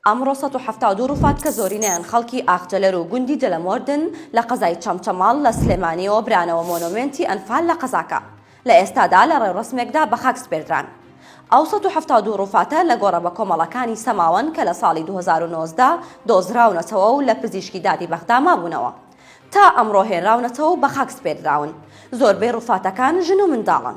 ئەمڕۆ 172 ڕووفات کە زۆرینەیان خەڵکی ئاخجەلەر و گوندی جەلەمۆردن لە قەزای چەمچەماڵ لە سلێمانییەوە برانەوە مۆنۆمێنتی ئەنفال لە قەزاکە لە ئێستادا لە ڕێوڕەسمێکدا بە خاک سپێردران. ئەو 172 ڕووفاتە لە گۆڕە بەکۆمەڵەکانی سەماوەن کە لە ساڵی 2019 دۆزراونەتەوە و لە پزیشکی دادی بەغدا مابوونەوە تا ئەمڕۆ هێنراونەتەوە و بە خاک سپێردراون. زۆربەی ڕووفاتەکان ژن و منداڵن.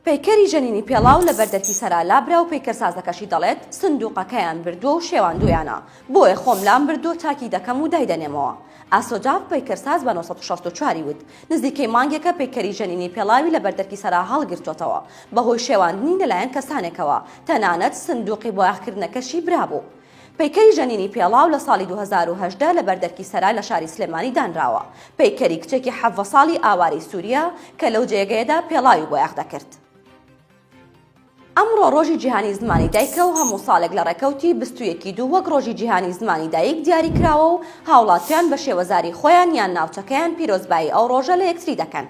پەیکەری ژەنینی پێڵاو لە بەردەرکی سەرا لابرا و پەیکەرسازەکەشی دەڵێت، سندووقەکەیان بردووە و شێواندوویانە، بۆیە خۆم لام بردووە چاکی دەکەم و دایدەنێمەوە. ئاسۆ جاف، پەیکەرساز بە 964 ی وت، نزیکەی مانگێکە پەیکەری ژەنینی پێڵاوی لە بەردەرکی سەرا هەڵگرتووەتەوە، بەهۆی شێواندنی لەلایەن کەسانێکەوە، تەنانەت سندووقی بۆیاخکردنەکەشی برابوو. پەیکەری ژەنینی پێڵاو لە ساڵی 2018 لە بەردەرکی سەرای لە شاری سلێمانی دانراوە، پەیکەری کچێکی 17 ساڵی ئاوارەی سوورییە کە لەو جێگەیەدا پێڵاوی بۆیاخ دەکرد. ئەمڕۆ ڕۆژی جیهانی زمانی دایکە و هەموو ساڵێک لە ڕێکەوتی 21 ی دوو وەک ڕۆژی جیهانی زمانی دایک دیاری کراوە و هاوڵاتیان بە شێوەزاری خۆیان یان ناوچەکەیان پیرۆزبایی ئەو ڕۆژە لە یەکتری دەکەن.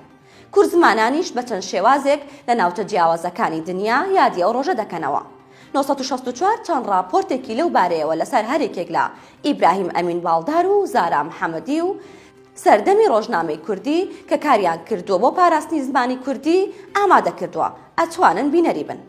کوردزمانانیش بە چەند شێوازێک لە ناوچە جیاوازەکانی دنیا یادی ئەو ڕۆژە دەکەنەوە. 964 چەند ڕاپۆرتێکی لەو بارەیەوە لەسەر هەریەکێک لە ئیبراهیم ئەمین باڵدار و زارا محەمەدی و سەردەمی ڕۆژنامەی کوردی کە کاریان کردووە بۆ پاراستنی زمانی کوردی ئامادە کردووە ئەتوانن بینەری بن.